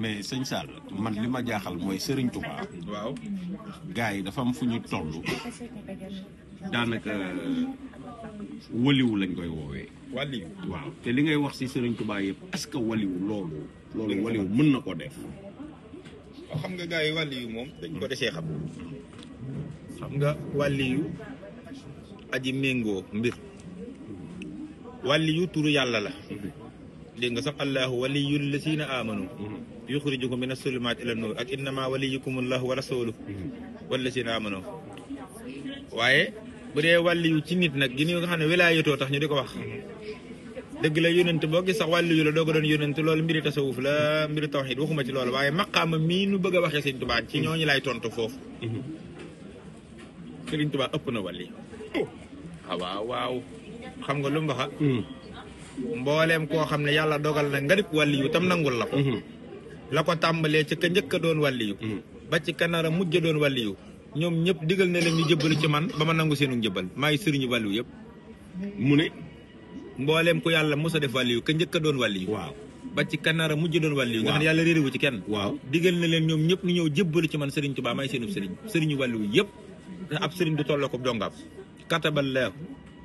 mais sëñ Sall man li ma jaaxal mooy Serigne Touba. waaw gars yi dafa am fu ñu toll daanaka waliwu lañ koy woowee. wàlliyu waaw te li ngay wax ci Serigne Touba yëpp est-ce que waliwu loolu waliwu mën na ko def. waaw xam nga gars yi wàlliyu moom dañ ko desee xam nga wàlliyu aji méngoo mbir wàlliyu turu yàlla la dégg nga sax allahu waliyul lazina amanu yuxrijukum mina sulumaat ila nuur ak innama waliyukum allahu wa rasuluhu wallazina amanu waaye bu dee wàlliyu ci nit nag gi nga xam ne wilaayatoo tax ñu di ko wax dëgg la yónent boo gis sax wàlliyu la doo ko doon yónent loolu mbiri tasawuf la mbiri tawxiid waxuma ci loolu waaye maqaama mii nu bëgg a waxee Sëriñ Tuubaa ci ñooñu laay tontu foofu Sëriñ Tuubaa ëpp na wàlli waaw xam nga lu mu waxa mbooleem koo xam ne yàlla dogal na nga dip wàlliyu tam nangul la ko la ko tàmbalee ci ka njëkk a doon wàlliyu ba ci ka nar a mujj doon wàlliyu ñoom ñëpp digal na leen ñu jëbbalu ci man ba ma nangu seenu jëbbal maay sëriñu wàlliyu yëpp mu ne mbooleem ku yàlla mos a def wàlliyu ka njëkk a doon wàlliyu waaw ba ci ka nar a mujj doon wàlliyu nga xam ne yàlla réeréwu ci kenn waaw digal na leen ñoom ñëpp ñu ñëw jëbbalu ci man Sëriñ Tuubaa maay seenu sëriñu wàlliyu yëpp te ab sëriñ du tolloo ko dongaam kataballaahu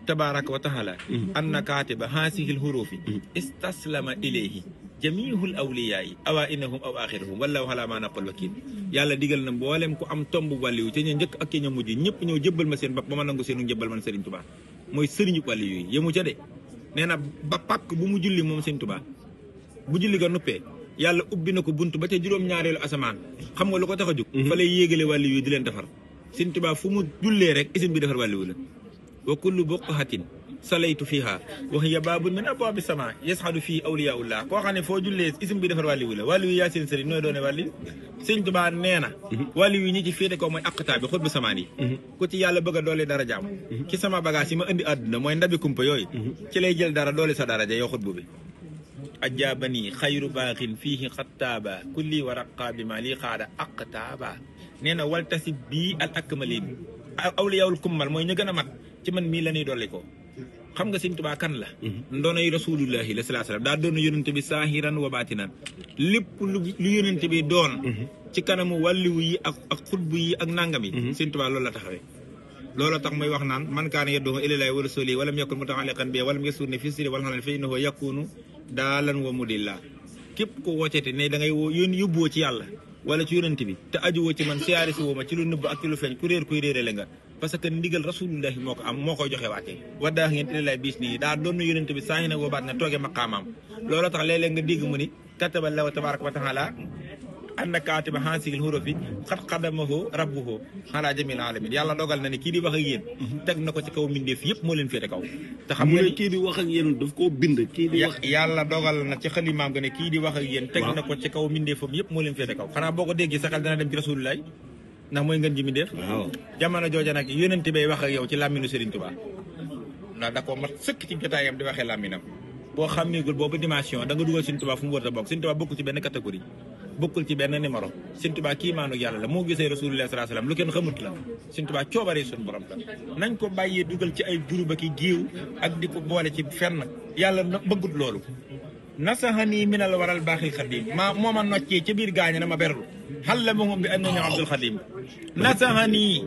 tabaraka wa taala anna katiba haasihil hurufi istaslama ilayhi jamihul awliyaayi awa innahum aw axiruhum wallahu ala ma naqul wakil yàlla digal na mboolem ku am tomb wàlliyu ca ña njëkk ak ca ña mujj ñëpp ñëw jëbbal ma seen bopp ba ma nangu seenu njëbbal man Sëriñ Tuubaa mooy sëriñu wàlliyu yi yemu ca de nee na ba pàkk bu mu julli moom Sëriñ Tuubaa bu julli ga nuppee yàlla ubbi na ko bunt ba ca juróom-ñaareelu asamaan xam nga lu ko tax a jóg fa lay yéegale wàlliyu yi di leen defar Sëriñ Tuubaa fu mu jullee rek isim bi defar wàlliyu la wa kullu buqatin salaytu fiha wa hiya baabun min abwaabi sama yasxadu fii awliyaullah koo xam ne foo jullee isim bi defar wàlliwu la wàlliwu yaa seen sëriñ nooy doone wàlliwu Sëriñ Tuubaa nee na wàlliwu yi ñi ci féete ko mooy aqtaa bi xutbu samaan yi ku ci yàlla bëgg a doole darajaam ci sama bagage yi ma indi àdduna mooy ndabi kumpa yooyu ci lay jël dara doole sa daraja yow xutbu bi ajabani xayru baaxin fiihi xattaaba kulli wa raqa bi ma lii xaada aqtaaba nee na waltasib bii al akmalin awliyaul kummal mooy ñu gën a mat ci man mii la ñuy dolli ko xam nga Sëriñ Tuubaa kan la ndoonay rasulullahi la sallallahu alayhi wasallam daa doon yónente bi saahiran wa baatinan lépp lu yónente bi doon ci kanamu wàlliwu yi ak xutbu yi ak nangam yi Sëriñ Tuubaa loolu la taxawee loolu tax may wax naan man kaana yad'u ilallaahi wa rasuulihi walam yakun muta'alliqan bi walam yasunni fi sirri wal alani fa innahu yakunu daalan wa mudilla képp ko wootete ne da ngay yóbbuwoo ci yàlla wala ci yónente bi te ajuwoo ci man siyaari si woo ma ci lu nëbb ak ci lu feeñ ku réer kuy réere la nga parce que ndigal rasulullahi moo ko am moo koy joxe waatee waddaa ngeen ilallaahi bis nii daa doon yónente bi saa na woobaat na tooge maqaamaam loolu tax léeg-léeg nga dégg mu ni kataballaahu tabaaraka wa taala anna kaatiba haasihil hurufi xat xadamahu rabbuhu ala jamil alamin yàlla dogal na ne kii di wax ak yéen teg na ko ci kaw mbindeef yëpp moo leen féete kaw te xam nga kii di wax ak yéen daf koo bind kii di wax yàlla dogal na ci xalimaam nga ne kii di wax ak yéen teg na ko ci kaw mbindeefam yëpp moo leen féete kaw xanaa boo ko déggee sa xel dana dem ci rasulullahi ndax mooy ngeen ji mbindeef jamono jooja nag yónente bay wax ak yow ci làmminu Sëriñ Tuubaa ndax da ko mat sëkk ci jotaayam di waxee làmminam boo xàmmeegul boobu dimension da nga dugal Sëriñ Tuubaa fu mu war a bokk Sëriñ Tuubaa bokkul ci benn catégorie bokkul ci benn numéro Sëriñ Tuubaa kii maanu yàlla la moo gisee rasulullah sallallahu alayhi wasallam lu kenn xamut la Sëriñ Tuubaa coobaree suñu borom la nañ ko bàyyee dugal ci ay juruba ki géew ak di ko boole ci fenn yàlla bëggut loolu nasaxanii minal waral baaxil xadim moo ma noccee ca biir gaañe na ma berlu xal la mahum bi annani abdul xadim nasaxanii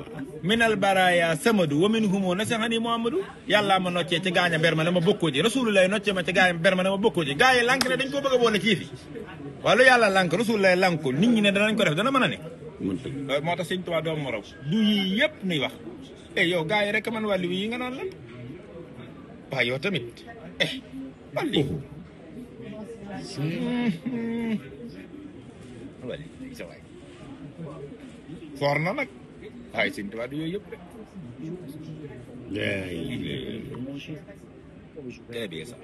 minal baraya samadu wa min humo nasaxanii muhammadu yàllaa ma noccee ci gaaña ber ma na ma bokkoo ji rasulullah noccee ma ci gaaña ber ma na ma bokkoo ji gaa yi lànk ne dañ koo bëgg a boole ci fi wala yàlla lànk rasulullah lànk ko nit ñi ne danañ ko def dana mën a ne moo tax Sëriñ Tuubaa doom morow du yii yëpp nuy wax yow gaa yi rek man wàllu yi nga naan lan waaw yow tamit wàllu wàllu sa waay foor na nag waaye Sëriñ Tuubaa du yooyu yëpp rek bien ça